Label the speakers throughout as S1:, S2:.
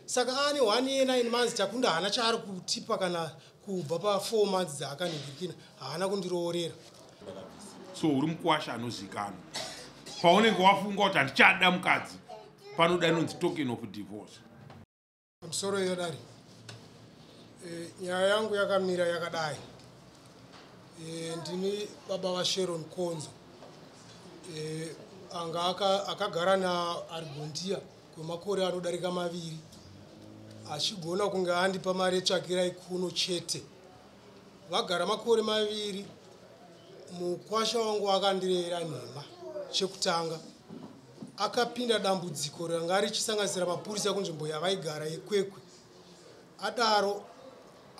S1: Saka ane 1 year 9 months, Takunda haana chaari kutipa kana kubva pa4 months dzaakanhingirikina, haana kundiroorera.
S2: So uri mukwasha anozikanwa. Paunenge wafunga kuti handichada mukadzi, panoda inonzi token of divorce.
S1: Pamusoro yedare, nyaya yangu yakamira yakadai. Ndini baba vaSharon Konzo, anga akagara naArigondia kwemakore anodarika 2, achigona kunge andipa mari yetsvakirai kuno chete. Vagara makore 2, mukwasha wangu akandirevera nhema. Chekutanga, akapinda dambudziko ranga richisanganisira mapurisa kunzvimbo yavaigara yeKwekwe. Adaro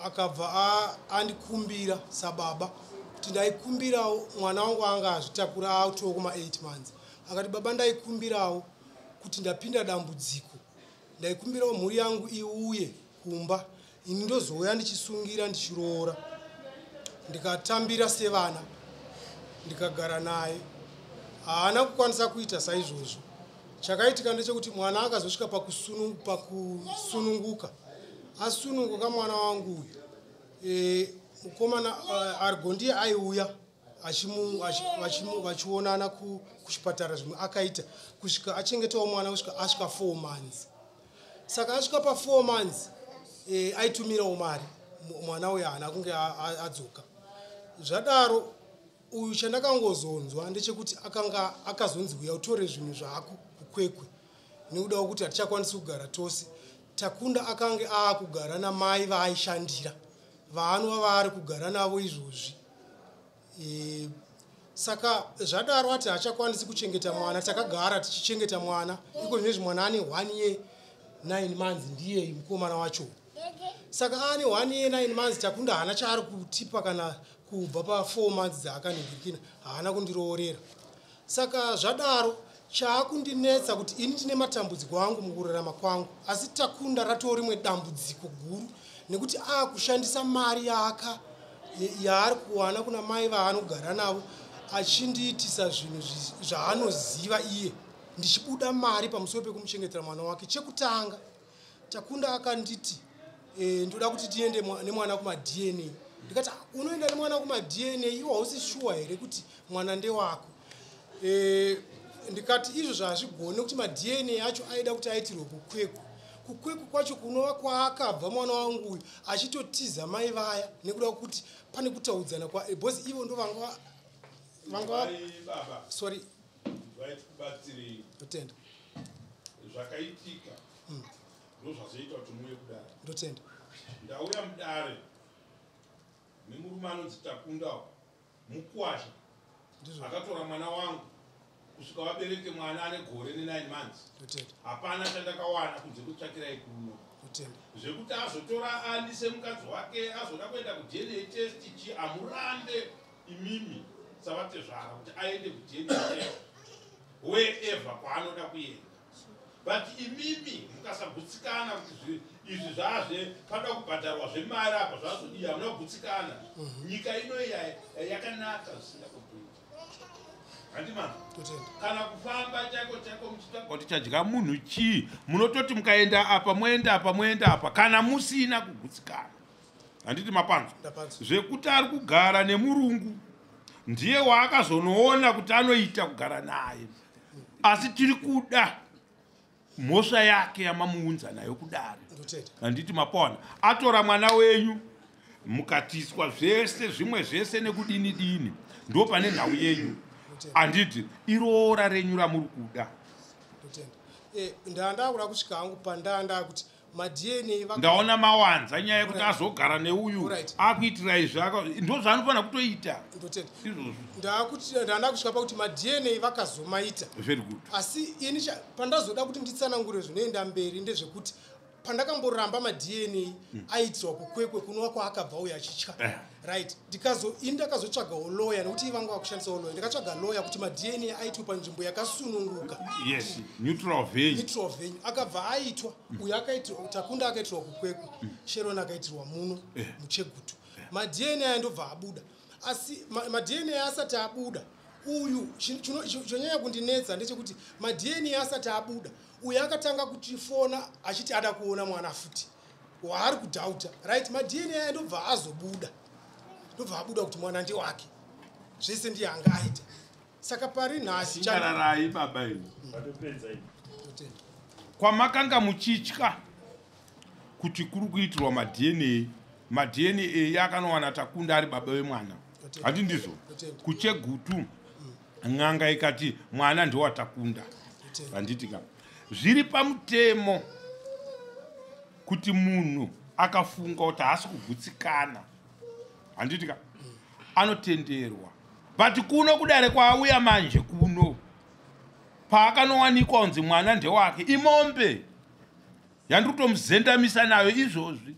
S1: akabva andikumbira sababa kuti ndaikumbirawo mwana wangu anga azvitakura autowo kuma8 months. Akati, "Baba, ndaikumbirawo kuti ndapinda dambudziko, ndaikumbirawo mhuri yangu iuye kumba, ini ndozouya ndichisungira ndichiroora." Ndikatambira sevana, ndikagara naye. Haana kukwanisa kuita saizvozvo. Chakaitika ndechekuti mwana akazosvika pakusununguka. Asununguka mwana wangu uyu, mukomana Argondiya aiuya vachionana kuchipatara. Zvimwe akaita kusvika achengetawo mwana kusvika asvika 4 months. Saka asvika pa4 months, aitumirawo mari. Mwana uyu haana kunge adzoka. Zvadaro, uyu chandakangozonzwa ndechekuti akanga akazonzi, "Uya utore zvinhu zvako kuKwekwe nekuda kwekuti hatichakwanisi kugara tose." Takunda akange aakugara namai vaaishandira, vaanova vaari kugara navo izvozvi. Saka zvadaro ati haachakwanisi kuchengeta mwana. Takagara tichichengeta mwana. Iko zvinezvi mwana ane 1 year 9 months, ndiye mukomana wacho. Saka ane 1 year 9 months, Takunda haana chaari kutipa kana kubva pa4 months dzaakanhingirikina, haana kundiroorera. Saka zvadaro, chaakundinetsa kuti ini ndine matambudziko angu mukurarama kwangu, asi Takunda ratoo rimwe dambudziko guru nekuti aakushandisa mari yaaka yaari kuwana kuna mai vaanogara navo, achindiitisa zvinhu zvaanoziva iye, ndichibuda mari pamusoro pekumuchengetera mwana wake. Chekutanga, Takunda akanditi, "Ndoda kuti tiende nemwana kumaDNA." Ndikati, "Ah, unoenda nemwana kumaDNA iwo hausi shuwa here kuti mwana ndewako?" Ndikati izvo zvazvigone kuti maDNA acho aida kuti aitirwe kuKwekwe. KuKwekwe kwacho kunova kwaakabva mwana wangu uyu achitotiza mai vaya nekuda kwekuti pane kutaudzana kwa because ivo ndo vanga
S2: Mai baba.
S1: Sorry.
S2: Vaitikubatsirei.
S1: Ndotenda.
S2: Zvakaitika ndozvazoita kuti muuye kudare.
S1: Ndotenda.
S2: Ndauya mudare nemurume anonzi Takunda, mukwasha.
S1: Ndizvo.
S2: Akatora mwana wangu kusvika vabereke mwana ane gore ne9 months.
S1: Ndotenda.
S2: Hapana chandakawana kunze kwetsvakirai kuno.
S1: Ndotenda.
S2: Zvekuti azotora Andi semukadzi wake, azoda kuenda kuDNA test chi, amurambe imimi savatezvara kuti aende kuDNA test wherever kwaanoda kuenda, but imimi mukasagutsikana kuti izvi zvazve panoda kubhadharwa zvemari apa, zvazodii, hamuna kugutsikana. Nyika ino yakanaka zvisina kuita, handimana?
S1: Ndotenda.
S2: Kana kufamba chako chako muchitsvaga kuti chadya munhu chii, munototi mukaenda apa, moenda apa, moenda apa, kana musina kugutsikana. Handiti mapanzwa?
S1: Ndapanzwa.
S2: Zvekuti ari kugara nemurungu, ndiye waakazonoona kuti anoita kugara naye, asi tiri kuda mhosva yake yamamuunza nayo kudare.
S1: Ndotenda.
S2: Handiti mapona? Atora mwana wenyu, mukatiswa zvese zvimwe zvese nekudini dini, ndo pane nhau yenyu. Handiti iroora renyu ramuri kuda?
S1: Ndotenda. Ndandakuda kusvika hangu pandanda kuti maDNA
S2: Ndaona mawanza nyaya yekuti azogara neuyu, akuitira izvi, ndo zvaanofanira kutoita.
S1: Ndotenda.
S2: Izvozvo.
S1: Ndakuti ndanda kusvika pakuti maDNA vakazomaita.
S2: Very good.
S1: Asi ini pandazoda kuti nditsanangure zvinoenda mberi ndezvekuti pandakamboramba maDNA aitirwa kuKwekwe kunova kwaakabva uyo achitya. Right, ndikazo ini ndakazotsvagawo lawyer nekuti ivanga vakushandisawo lawyer. Ndakatsvaga lawyer kuti maDNA aitwe panzvimbo yakasununguka.
S2: Yes, neutral venue.
S1: Neutral venue. Akabva aitwa. Uyo akaitirwa, Takunda akaitirwa kuKwekwe, Sharon akaitirwa muno muChegutu. MaDNA aya ndobva abuda, asi maDNA asati abuda, Uyu chonyanya kundinetsa ndechekuti maDNA asati abuda, uyu akatanga kutifona achiti ada kuona mwana futi waari kudhauta, right? MaDNA aya ndobva azobuda, ndobva abuda kuti mwana ndewake, zvese ndiye anga aita. Saka pari nhasi
S2: Chingararai baba imi. Kwamakanga muchitya kuti kuri kuitirwa maDNA, maDNA akanowana Takunda ari baba vemwana, handi ndizvo? KuChegutu n'anga ikati mwana ndewaTakunda, handiti ka? Zviri pamutemo kuti munhu akafunga kuti haasi kugutsikana, handiti ka, anotenderwa. But kuno kudare kwaauya manje kuno, paakanowanikwa kunzi mwana ndewake, imombe yandiri kutomuzendamisa nayo izvozvi,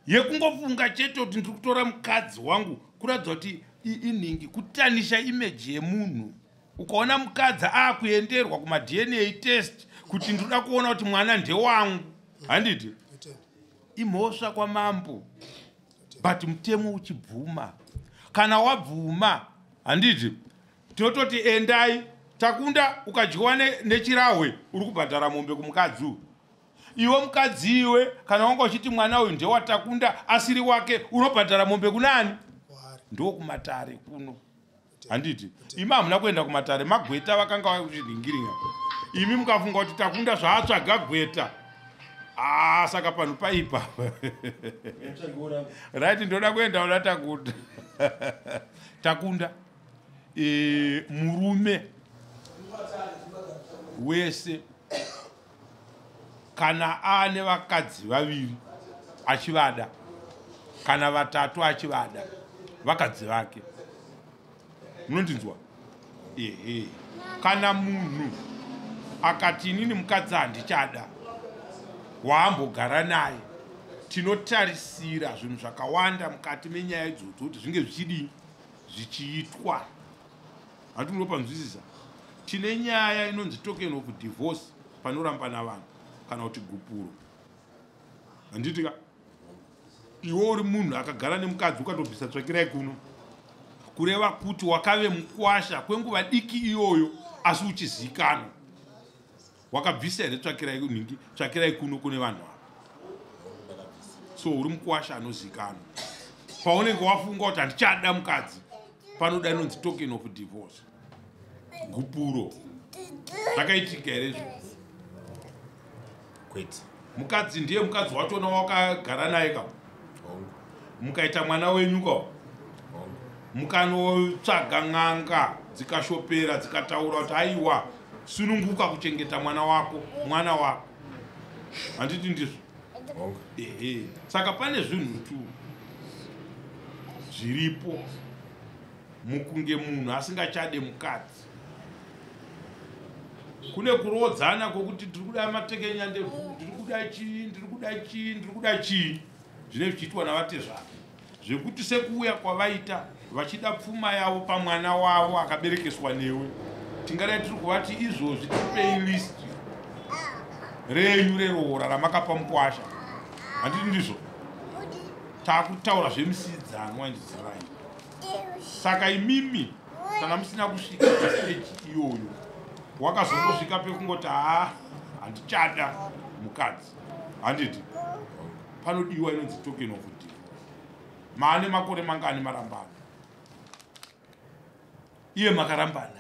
S2: yekungofunga chete kuti ndiri kutora mukadzi wangu, kuratidza kuti inhingi kutanisha image yemunhu. Ukaona mukadzi aakuenderwa kumaDNA test kuti ndinoda kuona kuti mwana ndewangu, handiti imhosva kwamambo? But mutemo uchibvuma, kana wabvuma, handiti tinototi endai. Takunda, ukadyiwa nechirahwe, uri kubhadhara mombe kumukadzi uyu. Iwe mukadzi iwe, kana wanga uchiti mwana uyu ndewaTakunda asiri wake, unobhadhara mombe kunani? Ndokumatare kuno, handiti? Imi hamuna kuenda kumatare, magweta vakanga vachidhingiringa. Imi mukafunga kuti Takunda zvaatsvaga gweta, ah, saka panhu paipa, right? Ndoda kuenda una Takunda. Takunda, murume wese kana aane vakadzi vaviri achivada, kana vatatu achivada, vakadzi vake, munondinzwa? Ehe. Kana munhu akati inini mukadzi handichada waambogara naye, tinotarisira zvinhu zvakawanda mukati menyaya idzodzo kuti zvinge zvichidii, zvichiitwa. Hati munopanzwisisa? Tine nyaya inonzi token of divorce panorambana vanhu, kana kuti gupuro, handiti ka? Iwe uri munhu akagara nemukadzi, ukatobvisa tsvakirai kuno, kureva kuti wakave mukwasha kwenguva diki iyoyo, asi uchizikanwa. Wakabvisa here tsvakirai nhingi, tsvakirai kuno kune vanhu ava? So uri mukwasha anozikanwa. Paunenge wafunga kuti handichada mukadzi, panoda inonzi token of divorce, gupuro. Zvakaitika here izvo?
S3: Kwete.
S2: Mukadzi ndiye mukadzi wachona wakagara naye ka, mukaita mwana wenyu ka, mukanotsvaga n'anga dzikashopera, dzikataura kuti aiwa, sununguka kuchengeta mwana wako, mwana wako, handiti ndizvo? Ehe. Saka pane zvinhu tu zviripo mukunge munhu asingachade mukadzi. Kune kuroodzana kwokuti ndiri kuda matekenya ndebvu, ndiri kuda chii, ndiri kuda chii, ndiri kuda chii, zvinenge zvichiitwa navatezvara, zvekuti sekuuya kwavaita vachida pfuma yavo pamwana wavo akaberekeswa newe, tingadai tiri kuvati izvozvi tipei list renyu reroora ramakapa mukwasha, handiti ndizvo? Taakutaura zvemisidzanwa, ndizivai. Saka imimi kana musina kusvika pastage iyoyo, wakazongosvika pekungoti haa, handichada mukadzi, handiti panodiwa inonzi token of divorce? Maane makore mangani marambana? Iye makarambana here?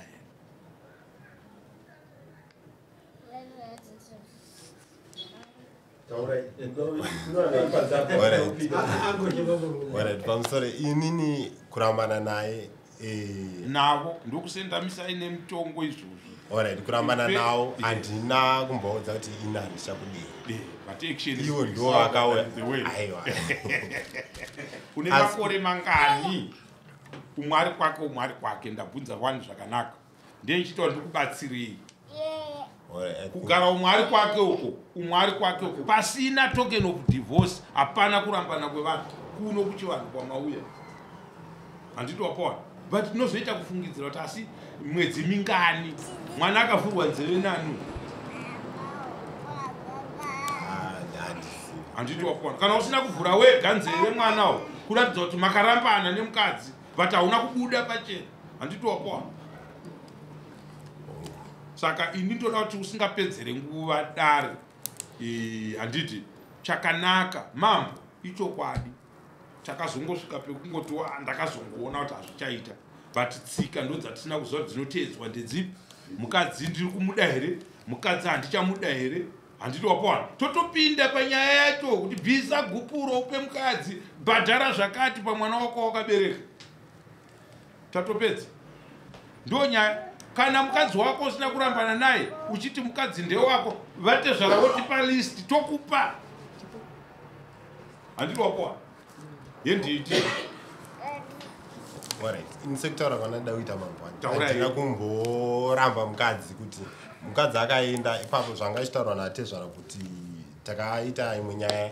S3: Alright, pamusoro, inini kurambana naye
S2: Navo ndokusendamisai nemutongo izvozvi.
S3: Alright, kurambana nawo, handina kumboudza kuti ini handichakudii.
S2: But action
S3: Iwo ndo vakauya.
S2: The way.
S3: Aiwa.
S2: Une makore mangani umwe ari kwake, umwe ari kwake? Ndabvunza wani zvakanaka, ndeichitaura ndikubatsirei.
S3: Alright, I think-
S2: Kugara umwe ari kwake uko, umwe ari kwake uko, pasina token of divorce, hapana kurambana kwevanhu kuno kuchivanhu kwamauya, handiti wapawana? But tinozoita kufungidzira kuti asi mwedzi mingani mwana akavhurwa nzeve nani?
S3: Ah, handizivi.
S2: Handiti wapawana? Kana usina kuvhura wega nzeve mwanawo, kuratidza kuti makarambana nemukadzi, but hauna kubuda pachena. Handiti wapowa? Saka ini ndoda kuti usingapedzere nguva dare. Handiti chakanaka mambo, ichokwadi takazongosvika pekungoti ndakazongoona kuti hazvichaita, but tsika ndo dzatisina kuziva kuti dzinoteedzwa ndedzipi. Mukadzi ndiri kumuda here? Mukadzi handichamuda here? Handiti wapowana? Totopinda panyaya yacho kuti bvisa gupuro upe mukadzi, bhadhara zvakati pamwana wako wakabereka. Tatopedza, ndo nyaya. Kana mukadzi wako usina kurambana naye uchiti mukadzi ndewako, vatezvara votipa list, tokupa. Handiti wapowana? Yenditi.
S3: Alright, ini sekutaura kwandada kuita mangwana,
S2: Taurai.
S3: handina kumboramba mukadzi. Kuti mukadzi akaenda ipapo, zvanga ichitaurwa natezvara kuti takaita imwe nyaya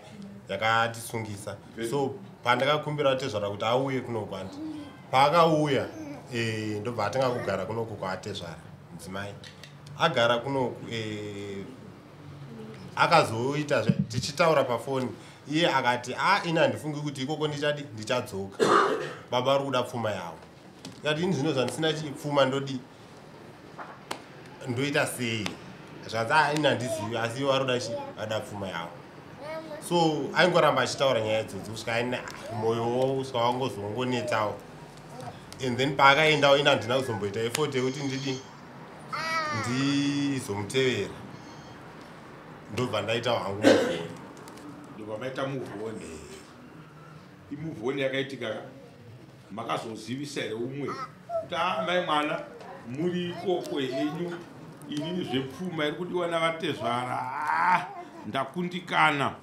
S3: yakatisungisa. So pandakakumbira tezvara kuti auye kunoku, handi paakauya, ndobva atanga kugara kunoku kwaatezvara. Mudzimai agara kunoku, akazoita tichitaura pafoni, iye akati, "A, ini handifungi kuti ikoko ndichadi ndichadzoka. Baba vari kuda pfuma yavo." Ikati, "Ini zvino zvandisina chipfuma, ndodi ndoita sei?" Zvanzi, "A, ini handizivi, asi ivo vari kuda chi vada pfuma yavo." So aingoramba achitaura nyaya idzodzo kusvika aine mwoyowo kusvika wangozongonetawo. And then paakaendawo, ini handina kuzomboita effort yekuti ndidi ndizomutevera. Ndobva ndaitawo hangu move on.
S2: Ndobva maita move on. Imove on yakaitika ka, makazozivisa here umwe kuti, "A, mai mwana, muri ikoko henyu, inini zvepfuma iri kudiwa navatezvara, ah, ndakundikana.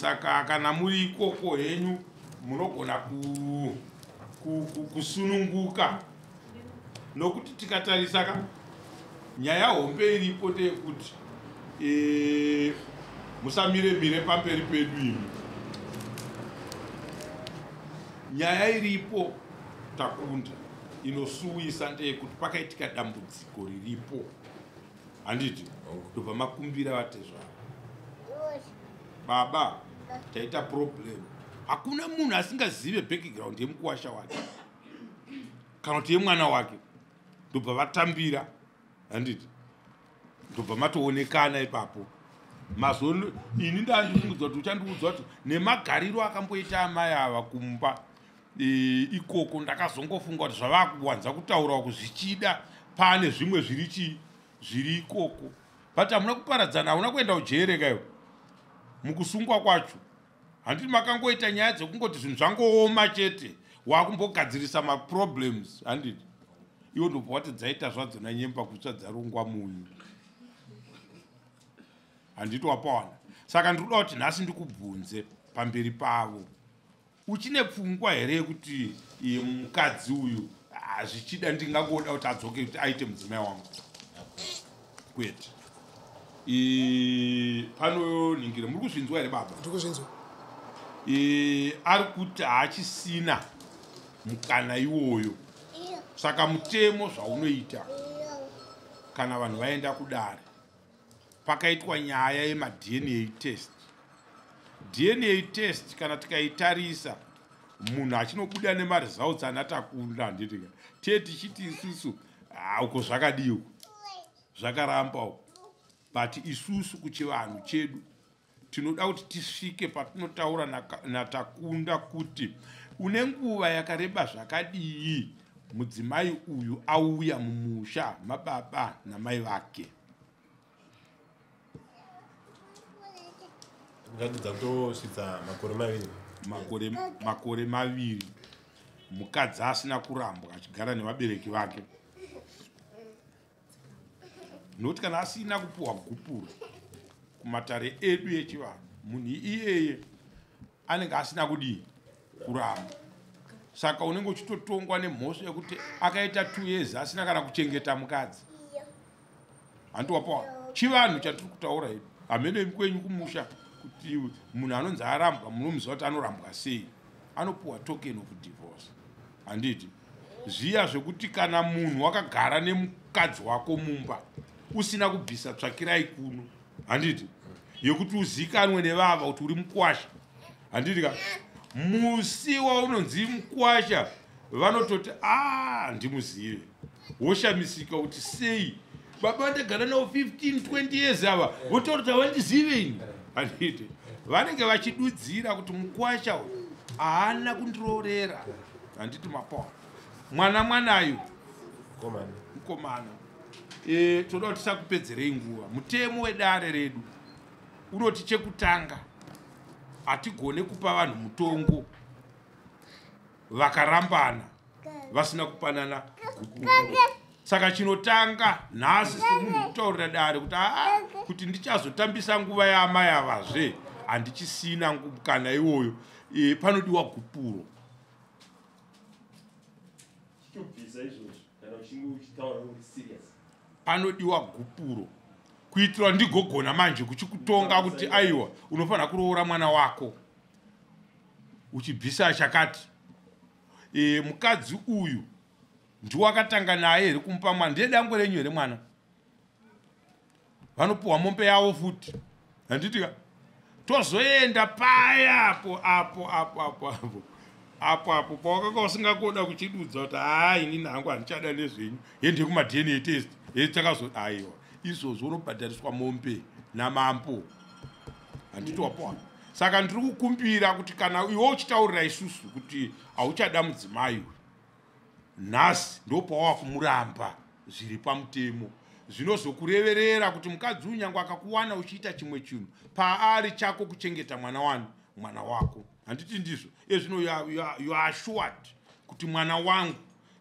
S2: Saka kana muri ikoko henyu munogona kusununguka Nokuti tikatarisa ka, nyaya hombe iripo ndeyekuti musamire mire pamberi pedu imi. Nyaya iripo, Takunda, inosuwisa ndeyekuti pakaitika dambudziko riripo, handiti? Ndobva makumbira vatezvara, "Baba, taita problem." Hakuna munhu asingazive background yemukuwasha wake kana kuti yemwana wake. Ndobva vatambira, handiti? Ndobva matoonekana ipapo. Mazo ini ndandifungidzwa kuti uchandiudza kuti nemagariro akamboita amai ava kumba ikoko, ndakazongofunga kuti zvavakuwanza kutaura uku, zvichida pane zvimwe zviri chii zviri ikoko. But hamuna kuparadzana, hauna kuenda ujere kaiwo mukusungwa kwacho, handiti? Makangoita nyaya dzekungoti zvinhu zvangooma chete, wakumbogadzirisa maproblems, handiti? Iwo ndobva wati dzaita zvadzona nyemba kutsva dzarungwa munyu, handiti? Wapawana. Saka ndiri kuda kuti nhasi ndikubvunze pamberi pavo, uchine pfungwa here yekuti iye mukadzi uyu, ah, zvichida ndingangoda kuti adzoke kuti aite mudzimai wangu? Kwete. Panonhingira, muri kuzvinzwa here, baba?
S1: Ndiri kuzvinzwa.
S2: Ari kuti haachisina mukana iwoyo. Saka mutemo zvaunoita, kana vanhu vaenda kudare, pakaitwa nyaya yemaDNA test, DNA test kana tikaitarisa, munhu achinobuda nemaresults ana Takunda, handiti? Tee tichiti isusu, "Ah, uko zvakadii, uko zvakaramba uko." But isusu kuchivanhu chedu tinoda kuti tisvike patinotaura naTakunda kuti une nguva yakareba zvakadii mudzimai uyu auya mumusha mababa namai vake?
S3: Ngatidza kutosvitsa makore 2.
S2: Makore 2 mukadzi asina kurambwa achigara nevabereki vake, nokuti kana asina kupuhwa gupuro kumatare edu echivanhu, munhu iyeye anenge asina kudii? Kuramba. Saka unenge uchitotongwa nemhosva yekuti akaita 2 years asina kana kuchengeta mukadzi, handiwapawa? Chivanhu chatiri kutaura hedu, hamene kwenyu kumusha kuti munhu anonzi arambwa, munomuziva kuti anorambwa sei? Anopuwa token of divorce, handiti? Zviya zvekuti kana munhu wakagara nemukadzi wako mumba usina kubvisa tsvakirai kuno, handiti, yekuti uzikanwe nevava kuti uri mukwasha, handiti ka? Musi waunonzi mukwasha, Vanototi a handimuzive. Woshamisika kuti sei baba vandagara navo 15 20 years ava votaura kuti havandizive ini. Handiti vanenge vachidudzira kuti mukwasha uyu haana kundiroorera. Handiti mapoa mwana mwanayu mukomana. Toda kuti tisakupedzerei nguva. Mutemo wedare redu unoti chekutanga hatigone kupa vanhu mutongo vakarambana vasina kupanana gupuro. Saka chinotanga nhasi semunhu kutaurira dare kuti aa kuti ndichazotambisa nguva yaamai avazve handichisina mukana iwoyo. Panodiwa gupuro. Panodiwa gupuro kuitira ndigogona manje kuchikutonga kuti aiwa unofanira kuroora mwana wako uchibvisa chakati. Mukadzi uyu ndiwakatanga naye here kumupa mwana? Ndiye dangwe renyu here mwana? Vanopuhwa mombe yavo futi. Handiti ka? Tozoenda paya apo apo apo apo apo apo apo pawakanga usingakoda kuchidudza kuti haa inini hangu handichada nezvenyu, hende kumaDNA test takazo aiwa izvozvo unobhadhariswa mombe namambo. Handiti wapoa? Saka ndiri kukumbira kuti kana iwe uchitaurira isusu kuti hauchada mudzimai uyu, nhasi ndopawa kumuramba zviri pamutemo, zvinozokureverera kuti mukadzi uyu nyange akakuwana uchiita chimwe chinhu paari chako kuchengeta mwana wani mwana wako. Handiti ndizvo? Ezvino you are assured kuti mwana wangu,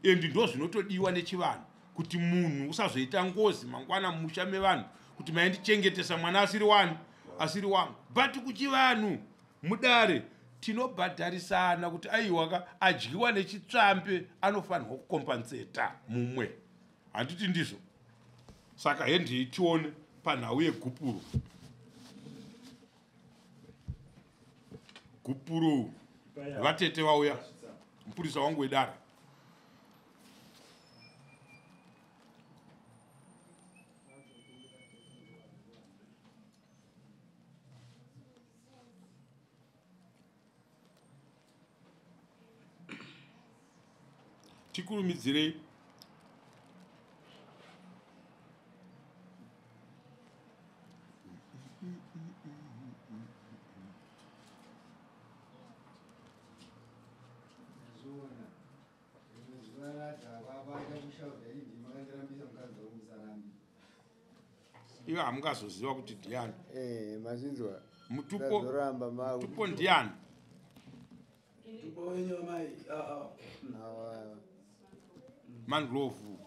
S2: and ndo zvinotodiwa nechivanhu kuti munhu usazoita ngozi mangwana mumusha mevanhu kuti maindichengetesa mwana asiri wani asiri wangu. But kuchivanhu mudare tinobhadharisana kuti aiwaka adyiwa nechitsvambe anofanirwa kukompanseta mumwe. Handiti ndizvo? Saka hendei tione panhau yegupuro. Gupuro vatete vauya, mupurisa wangu wedare. Tikurumidzirei. Ivo hamungazoziva kuti ndiani.
S4: Mazvinzwa.
S2: Mutupo ndiani? Mandlovu.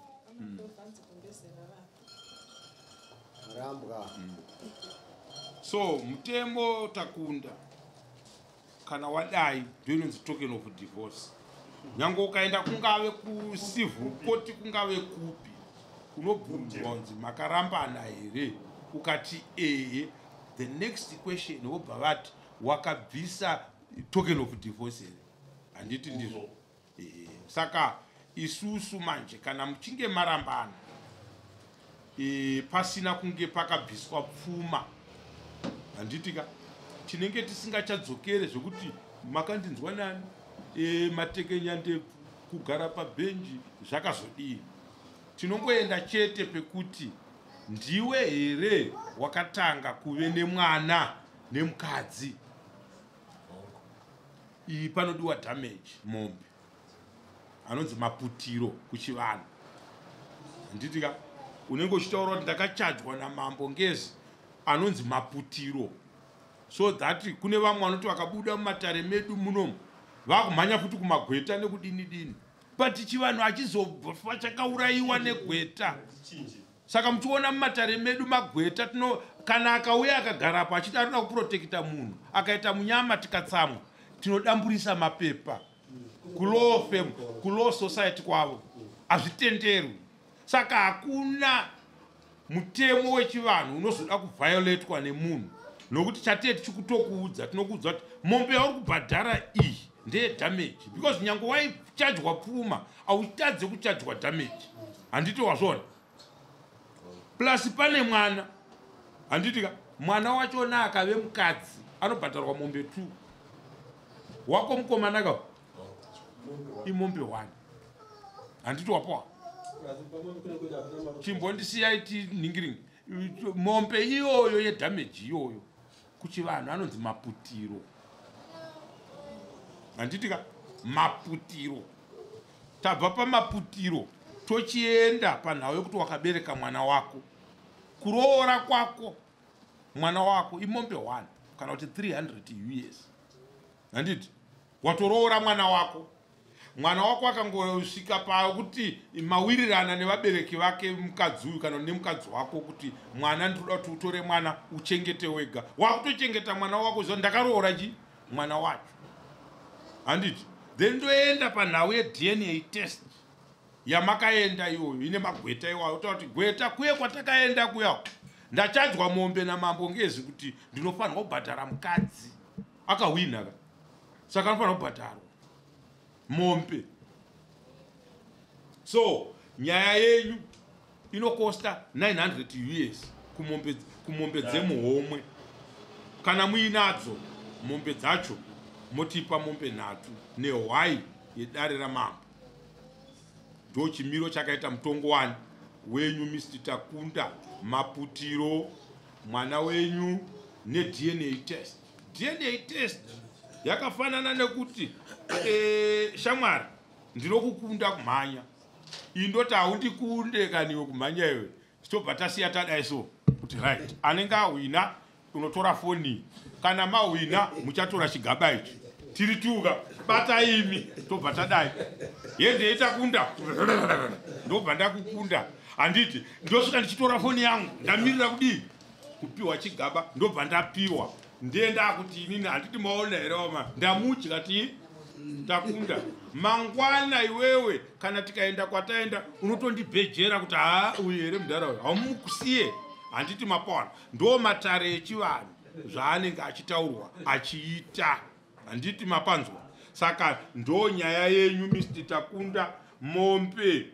S4: Rambwa.
S2: So mutemo takunda kana wadai ndoinonzi token of divorce. Nyange ukaenda kungave kucivil court kungave kupi unobvunzwa kunzi makarambana here, ukati ehe, the next question wobva vati wakabvisa token of divorce here. Handiti ndizvo? Saka isusu manje kana muchinge marambana pasina kunge pakabviswa pfuma, handiti ka, tinenge tisingachadzokere zvekuti makandinzwa nani, matekenyandebvu kugara pabhenji zvakazodii. Tinongoenda chete pekuti ndiwe here wakatanga kuve nemwana nemukadzi. Iyi panodiwa damage mombe anonzi maputiro kuchivanhu. Handiti ka, unenge uchitaura kuti ndakachajwa namambo Ngezi anonzi maputiro, so that kune vamwe vanoti vakabuda mumatare medu munomu vakumhanya futi kumagweta nekudini dini, but chivanhu achizofa chakaurayiwa negweta. Saka muchiona mumatare medu magweta tino kana akauya akagarapo achiti arikuda kuprotekta munhu akaita munyama tikatsamwa tinodamburisa mapepa kulaw firm, kulaw society kwavo hazvitenderwi. Saka hakuna mutemo wechivanhu unozoda kuvioletwa nemunhu, nokuti chatee tichikutokuudza tinokuudza kuti mombe yauri kubhadhara iyi ndeyedamage, because nyange waichajwa pfuma auchitadze kuchajwa damage. Handiti wazvona? Plus pane mwana, handiti ka, mwana wachona akave mukadzi anobhadharwa mombe 2, wako mukomana ka imombe 1. Handiti wapowa? Chimbondisiyai tiningiringi mombe iyoyo yedhameji iyoyo kuchivanhu anonzi maputiro. Handiti ka maputiro. Tabva pamaputiro tochienda panhau yekuti wakabereka mwana wako. Kuroora kwako mwana wako imombe 1 kana kuti 300 US. Handiti watoroora mwana wako. Mwana wako akangosvika pakuti mawirirana nevabereki vake mukadzi uyu kana nemukadzi wako kuti mwana ndinoda kuti utore mwana uchengete wega. Wakutochengeta mwana wako zvo ndakaroora chi mwana wacho. Handiti then ndoenda panhau yeDNA test yamakaenda iyoyo ine magweta iwayo otaura kuti gweta kuye kwatakaenda kuya ndachadzwa mombe namambo Ngezi kuti ndinofanirwa kubhadhara mukadzi akahwina ka saka anofanirwa kubhadharwa mombe. So nyaya yenyu inokosta 900 US kumombe dzemuhomwe. Kana muinadzo mombe dzacho motipa mombe 3 nehwai yedare ramambo. Ndo chimiro chakaita mutongo wani wenyu Mr. Takunda maputiro mwana wenyu neDNA test. DNA test yakafanana nekuti shamwari ndinokukunda kumhanya indoti haundikunde kaniwe kumhanya iwe tobva tasiya tadai so kuti right anenge ahwina unotora foni kana mahwina muchatora chigaba ichi tiri tuka bata imi tobva tadai yende itakunda ndobva ndakukunda. Handiti ndosvika ndichitora foni yangu ndamirira kudii kupiwa chigaba ndobva ndapiwa ndienda kuti inini handiti maona here wama ndamudya ti takunda. Mangwana iwewe kana tikaenda kwataenda unotondibhejera kuti haa uyu here mudhara uyu haumukusiye. Handiti mapawana ndo matare echivanhu zvaanenge achitaurwa achiita. Handiti mapanzwa. Saka ndo nyaya yenyu Mr. Takunda mombe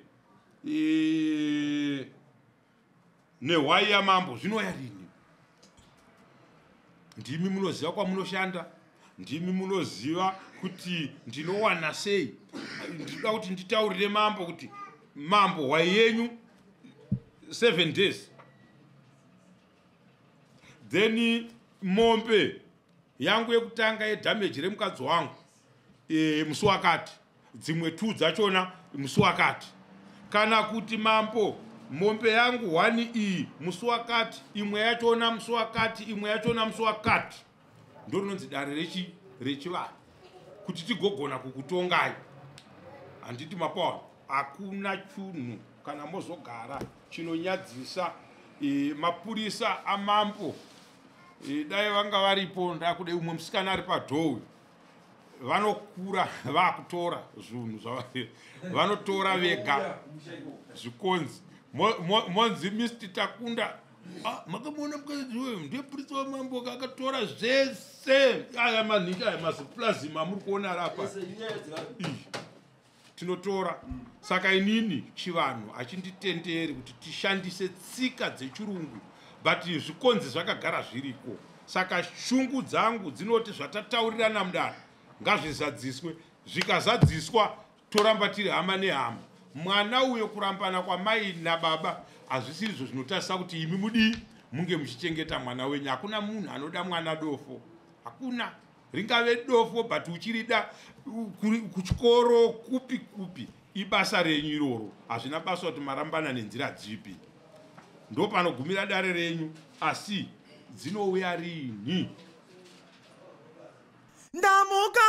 S2: nehwai yamambo zvinoya rini. Ndimi munoziva kwamunoshanda, ndimi munoziva kuti ndinowana sei. Ndinoda kuti nditaurire mambo kuti mambo hwai yenyu 7 days then mombe yangu yekutanga yedhameji remukadzi wangu musi wakati dzimwe 2 dzachona musi wakati. Kana kuti mambo mombe yangu 1 iyi musi wakati imwe yachona musi wakati imwe yachona musi wakati. Ndo rinonzi dare rechivanhu kuti tigogona kukutongai. Handiti mapaona hakuna chunhu kana mozogara chinonyadzisa mapurisa amambo dai vanga varipo ndakude umwe musikana ari padhowi vanokura vakutora zvinhu vanotora vega zvikonzi monzi Mr. Takunda makamuona mukadzi uyu ndiye purisa wamambo akatora zvese aya manhingi aya maziplazima amuri kuona ari apa tinotora. Saka inini chivanhu hachinditenderi kuti tishandise tsika dzechirungu but zvikonzi zvakagara zviriko. Saka shungu dzangu dzinoti zvatataurirana mudare ngazvizadziswe, zvikazadziswa toramba tiri hama nehama. Mwana uyo kurambana kwamai nababa hazvisirizvo zvinotarisa kuti imi mudii munge muchichengeta mwana wenyu. Hakuna munhu anoda mwana dofo, hakuna. Ringave dofo but uchirida kuchikoro kupi kupi ibasa renyu iroro. Hazvina basa kuti marambana nenzira dzipi. Ndo panogumira dare renyu asi dzinouya rini.
S4: Ndamuka